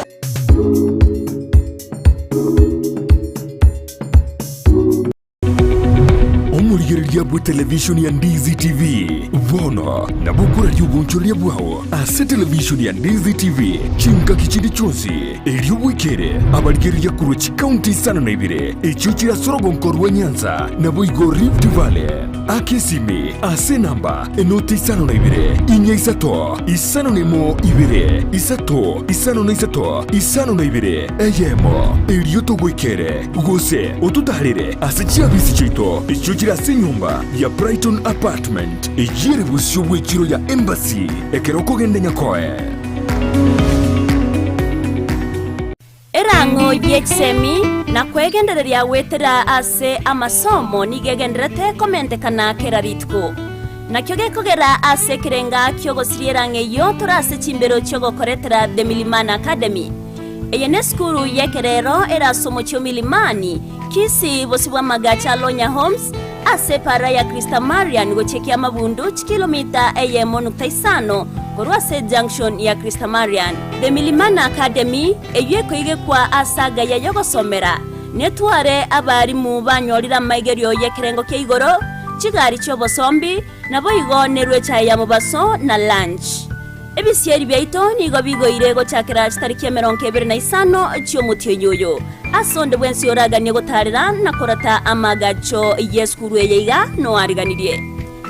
Omorigereria. Oboonchoreria bwe televishoni ya Ndizi TV. Bono nabo okoraria oboonchoreria bwao ase televishoni ya Ndizi TV chingaki chinde chionsi, erio bwekere abarigereria korwa chikaunti isano na ibere echio chire ase orogonko rwa Nyanza naboigo Rift Valley. Aka esimi ase enamba enoti isano na ibere, inya isato, isano na emo ibere, isato, isano na isato, isano na ibere, eyemo, erio togoikere, gose ototaarere ase chiabisi chiaito echio chire ase enyomba ya Brighton Apartment, eyio ere bosio bw'echiro ya Embassy, ekero okogenda Nyakoe. Erang'o ye chisemi na kwegendereria goetera ase amasomo nigo egendererete komentekana kera rituko. Nakio gekogera ase ekerenga ki'ogosiria erang'o eyio tore ase chimbero chi'ogokoretera The Milimani Academy. Eye nesukuru y'ekerero ere ase omochie o Milimani, Kisii, bosio bw'amagacho a Lonya Homes, Ase epaara ya Christamarian gochia Kiamabundu, chikilomita eyemo nukta isano korwa ase junction ya Christamarian. The Milimani Academy, eyio ekoigekwa ase agaya y'ogosomera, netware abarimu banyorire amaigerio y'ekerengo kia igoro, chigari chi'obosombi, naboigo nerwe echae ya mobaso na lunch. Ebisieri biaito nigo bigoire gochakera chitariki emerongo ebere na isano chi'omotienyi oyo. Ase onde bwensi oraganie gotaarera na korata amaagacho y'esukuru eye iga noariganirie.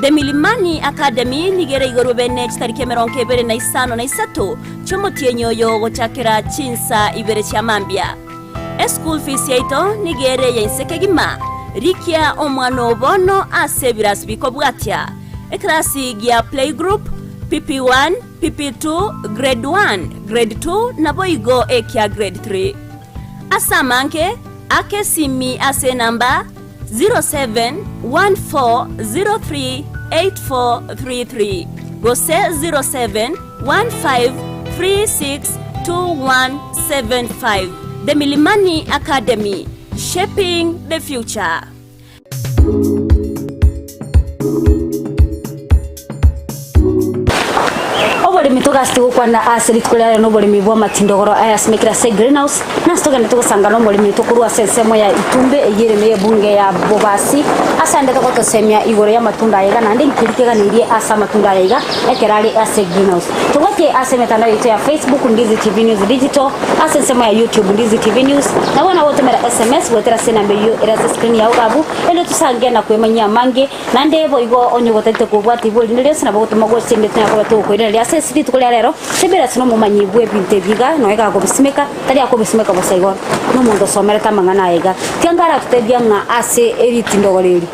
The Milimani Academy nigo ere igorwe bene chitariki emerongo ebere na isano na isato chi'omotienyi oyo gochakera chinsa ibere chia mambia. Eschool fees yaito nigo ere eya inse kegima. Rikia omwana oo bono ase ebirasi bikobwatia. Ekerasi gia Playgroup, PP1, PP2, Grade 1, Grade 2 naboigo ekia Grade 3. Ase amange, aka esimi ase enamba 0714038433 gose 0715362175. The Milimani Academy, shaping the future. Oboremi togasi gokwana ase rituko ria rero noboremi bwa amatindogoro aya asimekire ase greenhouse nase togende togosanga na omoremi oito korwa ase ensemo ya Itumbe eyio ere na ebunge ya Bobasi ase ande togotosemia igoro y'amatunda aya iga naende nkeri keganeirie ase amatunda aya iga ekero are ase greenhouse. Tobwatie ase emetandao yaito ya Facebook Ndizi TV News Digital ase ensemo ya YouTube Ndizi TV News nabo nagotomera SMS goetera ase enamba eyio ere ase screen yao iga abwo Ere tosange na kwemanyia amange, naende boigo onye gotagete kobwata ibwe rinde rionsi nabo gotoma gocha inde tonyare koba togokoiraneria ase ase rituko ria rero. Tibirasi nomomanyi bw'ebinto ebi iga, nonya gakobisimeka, tari akobisimeka bosa igo, nomonto osomerete amang'ana aya iga. Tiga aratotebia ng'a ase eritindogoro eri,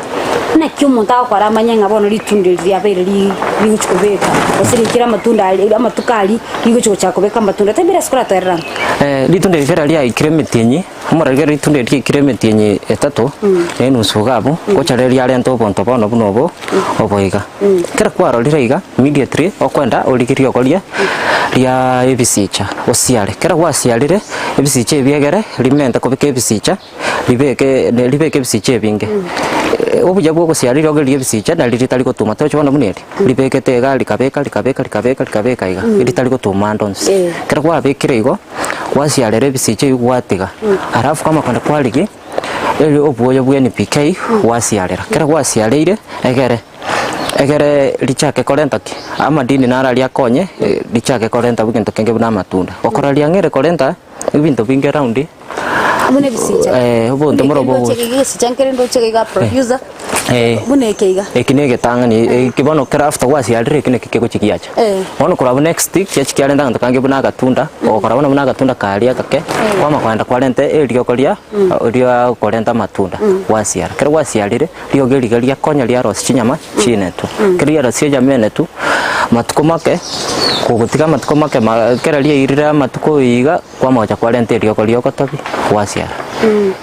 naki omonto agokora amanye ng'a bono ritunda eri riabeire ri rigochi kobeka, gose riikire amatunda aria amatuko aria, rigochi gochaka kobeka amatunda. Tibirasi koratoerera ng'a. Ritunda eri kera riaikire emetienyi. Omoragera ritunda eri riaikire emetienyi etato na enusu iga abwo, gocha riria riarenta obonto bono buna obo obo iga. Ekero kwarorire iga, immediately okwenda origerie okoria ria ebisicha osiare. Ekero gwasiarire, ebisicha ebi egere rimente kobeka ebisicha, ribeke ne ribeke ebisicha ebinge. Obuya bwa ogosiara rirogo riria ebisicha nari ritari gotuma toche bono buna eri, ribekete iga rikabeka rikabeka rikabeka rikabeka iga, ritari gotuma ande onsi. Ekero kwabekire igo. Gwasiarera ebisicha ebio gwatiga, alafu kama kande kwarigia eri obwoyo bwa NPK gwasiarera. Ekero gwasiareire egere egere richake korenta ki? Amadini naro aria akonye richake korenta egento kenge buna amatunda. Gokora riang'eire korenta ebinto binge round Buna ebisicha. obonto Buna mboro eke ndoche bogocha. iga egesicha nkere ndoche iga producer. Buna eke iga. Eki na egetang'ani, eki bono kera after gwasiarire eki nakio kegochia giacha. Bono korwa abwo next, chiachi kiarenta aganto kange buna agatunda, ogokora bono buna agatunda karia agake, kwama kogenda kwarenta eriogo ria ria korenta amatunda, gwasiara. Ekero gwasiarire, riogo eriga riakonya riarosia chinyama chinetu. Ekero riarosia enyama enetu, matuko make, kogotiga amatuko make ma ekero riairire amatuko iga. Kwamocha kwarenta eriogo ri'ogotobi gwasiara.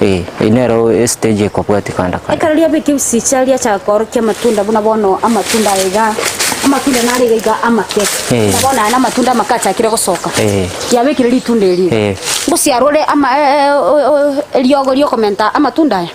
Ee, eyio nero estage ekobwatia kanda kare. Ekero riabeka ebisicha riachaka koorokia amatunda buna bono amatunda aya iga, amatunda nare iga iga amake. Eh. Buna bono aya namatunda amake achakire gosoka. Eh. Riabekire ritunda eri iga. Eh. Ngosiarore ama eriogo riokomenta amatunda aya?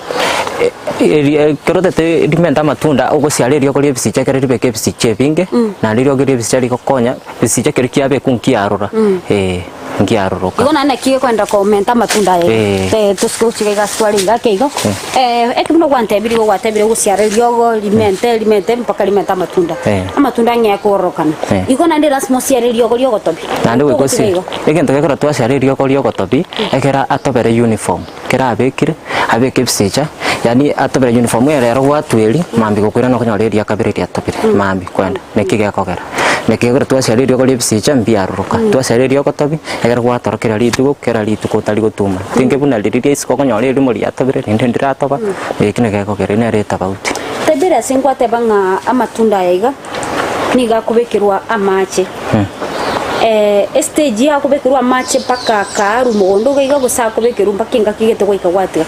Eri ekero otete rimente amatunda ogosiara eriogo ri'ebisicha ekero ribeke ebisicha ebinge, naende eriogo ri'ebisicha rigokonya, ebisicha ekero kiabekwa nkiarora, eh. Nkiaroroka. Igo naende naki gekoenda komenta amatunda aya iga. Eh. Te tosike gochika iga ase tware iga ake igo. Eh, eke buna gwantebirie igo gwatebire gosiara eriogo rimente rimente mpaka rimente amatunda. Eh. Amatunda ang'e akororokana. Eh. Igo naende lasima osiare eriogo riogotobia. Naende goika Togotiga osie igo. egento gekero twasiara eriogo riogotobia, ekero atobere uniform, ekero abekire, abeke ebisicha, yaani atobere uniform ere ero gwatweria, mambia gokoirana okonyora eria kabere riatobire, mambia kwenda, naki gekogera. Naki ekero twasiara eriogo ri'ebisicha mbiaruruka, twasiara eriogotobi, ekero gwatora kera rituko, kera rituko otari gotuma. Tinki buna riria ria isiko okonyora erimo riatobire rinde ndiratoba, eki naki gekogera nere etofauti. Tebire ase ngwateba ng'a amatunda aya iga nigo akobekerwa amache. Estage akobekerwa amache mpaka akaarwa mogondo iga iga gose akobekerwa mpaka engaki egete goika gwatiga.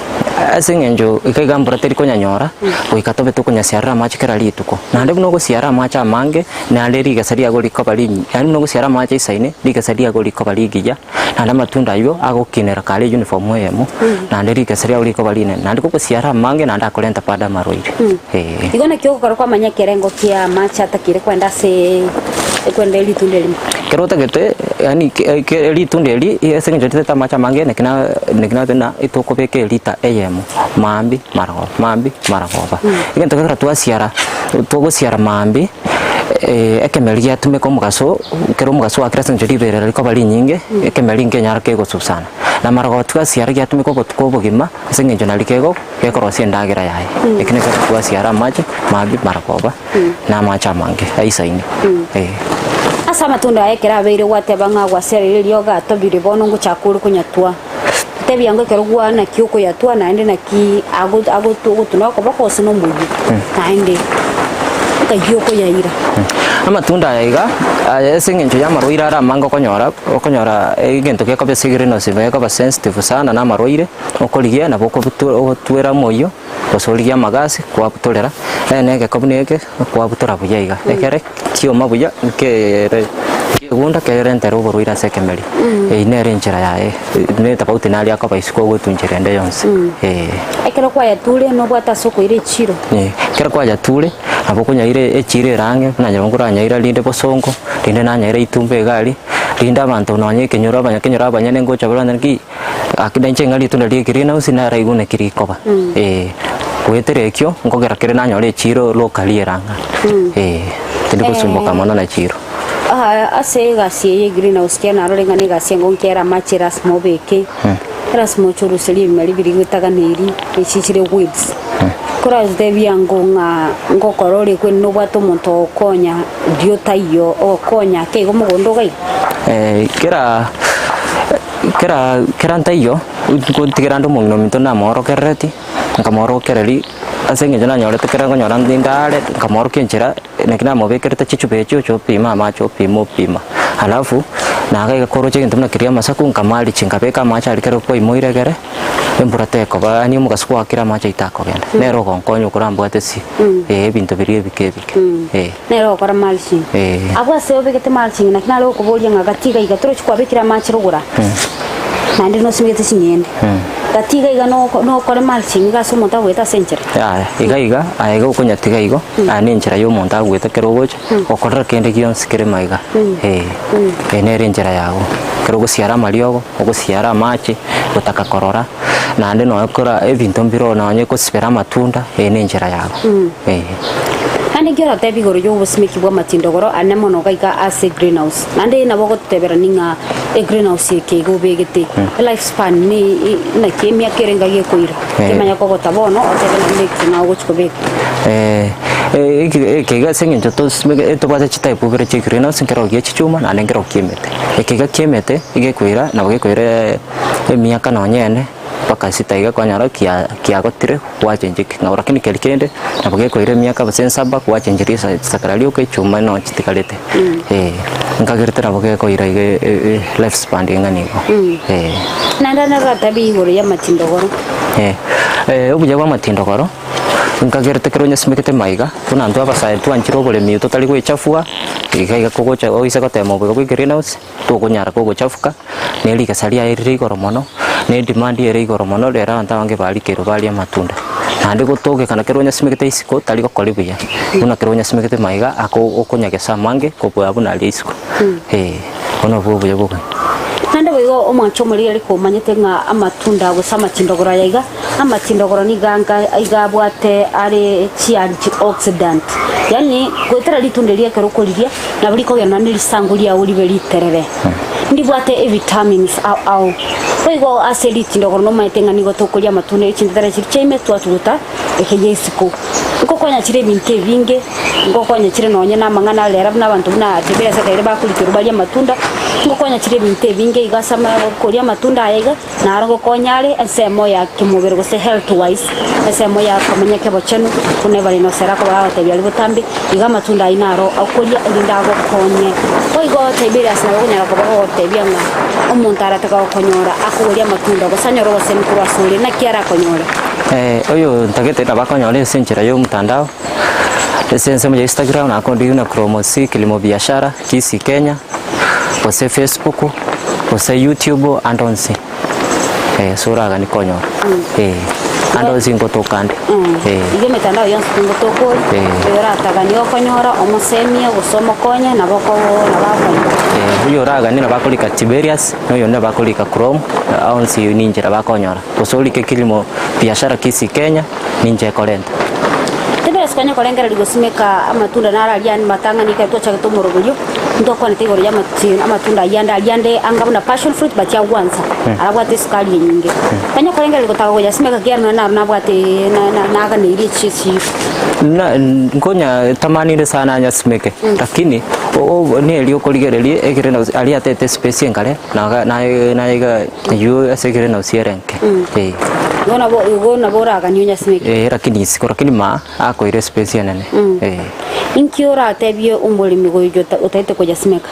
Ase eng'encho iga iga mbura teri konyanyora, goika tobe tokonyasiarera amache kera rituko. Naende buna ogosiara amache amange, naende rigesa riago rikoba rinyi yaani buna ogosiara amache aisaine, rigesa riago rikoba rigiya, naende amatunda aywo agokinera kare uniform eyemo, naende rigesa riago rikoba rinene. Naende kogosiara amange naende akorenta bado amarwaire, eh. Igo naki ogokora kwamanya ekerengo kia amache atakire kwenda ase ekwenda ritunda erimo. Ekero otagete yaani ke ke ritunda eri ase eng'encho ritagete amache amange naki na naki nagoteba buna etokobeka elita eyemo maambia marogoba maambia marogoba. Egento gekogera twasiara togosiara maambia ekemeri giatumeka omogaso ekero omogaso oakire ase eng'encho riberera rikoba rinyinge ekemeri nkenyara kegosusana. Na marogoba twasiara giatumeka obotuko obogima ase eng'encho nari kego gekorosia endagera yaye. Eki nekero twasiara amache maambia marogoba. na amache amange aisaine. Eh. Ase amatunda aye ekero abeire gwateba ng'a gwasereire eriogo atobire bono ngochaka ore konyatwa. Tebia ngo ekero gwa naki okoyatwa naende naki ago agotu ogotuna okoboko gose na omoyio naende nkai okoyaira. Amatunda aya iga, aya ase eng'encho y'amarwaire are amange okonyora, okonyora egento gekoba ase egreenhouse ime gekoba sensitive sana na amarwaire, okorigia nabo okobutu ogotwera omoyio. Gose origie amagasi kwabutorera, ere na egeko buna eke, kwabutora buya iga, ekere kioma buya nkeere nkegunda kerentere oborwaire ase ekemeri. Eyio nere enchera yaye, ne etofauti naria akoba isiko ogotunchera ende yonsi, eh. Ekero kwayature nobwate ase okoira echiro. Eh, ekero kwayature, nabo okonyaira echiro ere ang'e, buna nyarongo oranyaira rinde bosongo, rinde nanyaira itumbe iga aria, rinde abanto nonye ekenyoro abanyakenyoro abanyene ngocha bare naki. Gaki nainche ng'a ritunda rie greenhouse naraigwe naki rikoba, eh, goetera ekio nkogera kere nanyora echiro locally ere ang'a, eh, tindi gosumboka mono na echiro. Ase egasi eye ye greenhouse kiagera narore ng'a na egasi engo nkiere amache erasima obeke, erasima oche oruserie ebimeri biria gotaganeirie echi chire weeds. Koratebia ango ng'a ngokora ore kweri nobwate omonto ogokonya riria otaiyo ogokonya ake igo mogondo iga iga. Kera Kera kera ntaiyo, nkotigera ande omong'ina ominto namoorokerereti, nkamoorokereria ase eng'encho nanyorete kera nkonyora ninde are, nkamoorokia enchera naki namobekerete chichupa echio ocha opima amache opima opima. Alafu, nagaiga koroche egento buna keria amasaku nkamarichi nkabeka amache aria kero kwaimoire egere, embura tekoba yaani omogaso kwakire amache aywo takogenda. Nere ogonkonya okorambwate ase ebinto biria ebike ebike, eh. Nere ogokora mulching. Eh. Abwo ase obegete mulching naki nare gokoboria ng'a gati iga iga torochi kwabekire amache rogoro aa, naende nosimegete ching'ende. Gati iga iga noko nokore mulching iga ase omonto agoeta ase enchera. Yaya, iga iga, aye iga okonyatiga igo, aya na enchera ya omonto agoeta ekero ogocha, gokorera kende gionsi kere maiga, eh, eye nere enchera yago. Ekero ogosiara amariogo, ogosiara amache, gotaka korora, naende nonya kora ebinto mbire nonye gosibera amatunda, eye na enchera yago, eh. Naende inki oratebe igoro y'obosimeki bw'amatindogoro ane mono gaika ase greenhouse? Naende nabo ogototeberani ng'a egreenhouse eke iga obegete, elife span ne naki emiaka ere enga gekoira, kemanya kogota bono otebe naende eke ng'a ogochi kobeka. Eke iga ase eng'encho tosimeke tobwate chitype ibere chia egreenhouse, nkero gia chichuma naende nkero kia emete. Eke iga kia emete, egekoira nabo gekoira emiaka nonye ene mpaka sita iga kwanyora kia kiagotire. Gwachencheki ng'a lakini keria kende nabo gekoira emiaka gose ensaba gwachencheria esa esakara rioka echuma nonya chitigarete eh, nkagerete nabo gekoira iga e- e- life span eng'ana igo eh. Naende nabatebi igoro y'amatindogoro. Eh, obuya bwa amatindogoro, nkagerete ekero onyasimekete maiga, buna intwe abasae twanchire oboremi totari goechafua, iga iga kogocha oise gotema oboigo bwa egreenhouse. Tokonyara kogochafuka, ne rigesa riaye rire igoro mono, ne edemand ere igoro mono, rero abanto abange barikerwe baria amatunda. Naende gotogekana kero onyasimegete isiko tari gokori buya, buna kero onyasimegete maiga ako okonyagesa amange kobua buna aria isiko, eh, bono obwo obuya bobe. Naende boigo omwancho omoriri komanyete ng'a amatunda gose amatindogoro aya iga, amatindogoro nigo anga iga abwate are chi antioxidant, yaani goetera ritunda erio ekero okoriria, nabo rikogenda ne risangu riao ribe riterere. Ndibwate evitamins ao ao. Boigo ase ritindogoro nomanyete ng'a nigo tokoria amatunda ye chintetera chiria chiaime twatuguta eke ya isiko. Nkokonya chire ebinto ebinge, nkokonya chire nonye na amang'ana rero buna abanto buna Tiberias ekero bakorikerwa barie amatunda, nkokonya chire ebinto ebinge iga ase ama koria amatunda aya iga, naro ngokonya are ensemo ya kimobere gose health wise, ensemo ya komenya kebochenu, buna ebare nosera akoba agotebia aria botambe, iga amatunda ayio naro okoria erinde agokonye. Boigo Tiberias nabo okonyara koba gogotebia ng'a omonto arataka gokonyora akogoria amatunda gose anyore obosemi korwa asore, naki arakonyore? Oyo ntagete nabo akonyora ase enchera ya omotandao, ase ensemo ya Instagram nakondi buna Kromosi Kilimo Biashara, Kisii Kenya, gose Facebook, gose YouTube ande onsi ase oraganie konyora ande onsi ngotoka ande. Igo emetandao yonsi ngotoka ore, oyo orataganie okonyora omosemie gose omokonye nabo oko nabo akonyora. Oyo oraganie nabo akorika Tiberius, na oyonde nabo akorika Chrome, onsi ninchera bakonyora. Gose orike Kilimo Biashara Kisii Kenya, ninche ekorenta. Tiberius konya korengereria gosimeka amatunda naro aria amatang'ani ekero twachagete omoroberio, ntwakwanete igoro ya amatunda ayio ande aria ande anga buna passion fruit but agwansa, arabwate esukari enyinge. Konya korengereria gotaka koyasimeka ekiagera nonya naro nabwate naganeirie echi. Na nkonya tamanire sana anyasimeke, lakini neri okorigereria ekere aria atete espace enkare naga naiga Eyio ase ekere na osiere nke. Eh. Igo nabo igo nabo oraganie onyasimeke. Eh, lakini isiko lakini ma akoire space enene. Eh. Inki oratebie omoremi goicha ota otaete koyasimeka?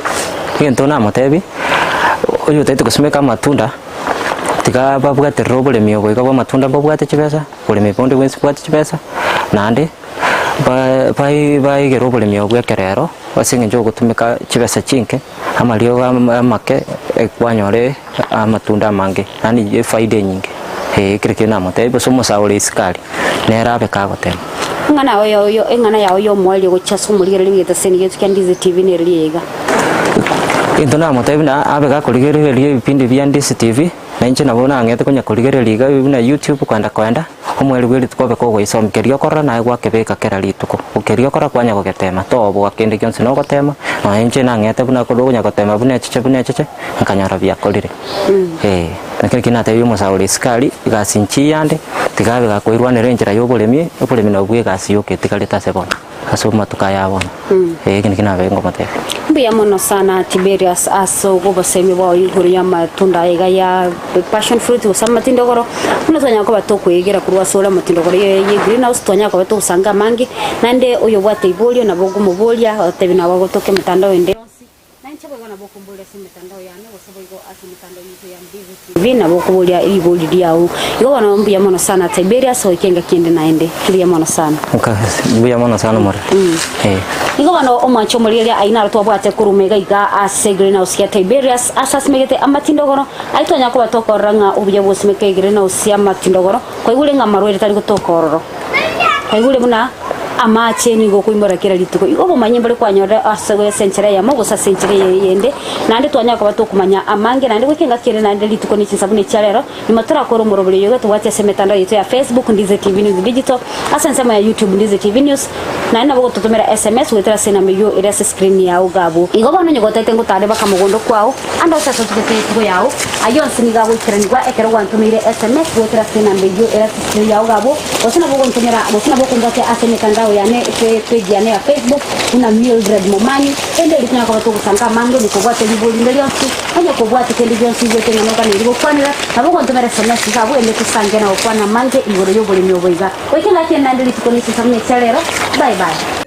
Egento namotebi, oyo otaete gosimeka amatunda, tiga babwaterere oboremi obo iga bwa amatunda mbabwate chibesa, oboremi bonde bwensi bwate chibesa, naende ba bai baigere oboremi obwo ekerero, ase eng'encho ogotumeka chibesa chinke. Amariogo amake kwanyora amatunda amange, yaani efaida enyinge, eh, ekero ekio namotebia gose omosae ore isiko aria, nere abe kagotema. Eng'ana yao yoyo eng'ana yao y'omoerio gochia ase omorigereria bw'egetaseni giaito kia Ndizi TV neriria iga. Egento namotebia buna abe gakorigereria ebipindi bia Ndizi TV, na inche nabo nang'ete konya korigereria iga buna YouTube kwenda kwenda. Omweri bwe rituko obe kogoisomia keria okorora naye gwakebeka kera rituko. Keria okorora kwanya gogetema, toboa kende gionsi nogotema, nonya inche nang'ete buna korwa okonya gotema buna echeche buna echeche, nkanyora biakorire. Ee, nakio ekio natebia omosae ore isiko aria, egasi nchiya ande, tiga abe gakoirwanera enchera ya oboremi, oboremi nabwo egasi yoka etigarete ase bono. Ase amatuko aya a bono. Ee, eki nakio nabeire ngomotebia. Mbuya mono sana Tiberius ase obosemia bwao igoro y'amatunda aya iga ya passion fruit gose amatindogoro, buna twanyara koba tokoegera korwa ase ore amatindogoro ye ye greenhouse twanyara koba togosanga amange, naende oyobwate iborio nabo okomoboria otebi nabo agotoka emetandao ende yonsi. Na inche boigo nabo okomboria ase emetandao yane, gose boigo ase emetandao yaito ya Mbizi TV, nabo okoboria ribori riao. Igo bono mbuya mono sana Tiberius, goika engaki ende naende. Mbuya mono sana. Mbuya mono sana omoreri. Eh. Igo bono omwanche omorigereria ayio naro twabwate korwa iga iga ase greenhouse ya Tiberius, ase asimegete amatindogoro, ayio twanyara koba tokorora ng'a obuya bw'ogosimeka egreenhouse y'amatindogoro, kwaigure ng'a amarwaire tari gotoka ororo. Kwaigure buna amache nigo okoimora kera rituko. Igo obomanyi mbore kwanyorire ase ase enchera eyemo gose ase enchera eyende, naende twanyara koba tokomanya amange naende goika engaki ere naende rituko ne chinsa buna echia rero, nyuma torakore omorobori oyo iga tobwatie ase emetandao yaito ya Facebook, Ndize TV News Digital, ase ensemo ya YouTube, Ndize TV News, naende nabo ogototomera SMS goetera ase enamba eyio ere ase screen yao iga abwo. Igo bono onye gotete ngotare baka mogondo kwao, Ande onsi ase otugete etugo yao, ayio onsi nigo agoikeranigwa ekero gwantomeire sms goetera ase enamba eyio ere ase escreen yao iga abwo, gose nabo ogontomera gose nabo okombwatia ase emetandao yane ase epage yane ya Facebook buna Mildred Momanyi, ende erio tonyare koba togosanga amange onye kobwate ribori rinde rionsi, onye kobwate kende gionsi oigwete ng'a noganeiri gokwanera, nabo ogontomera sms iga abwo ende tosange na gokwana amange igoro y'oboremi obo iga. Goika engaki ende naende rituko ne chinsa buna echia rero. Bye bye.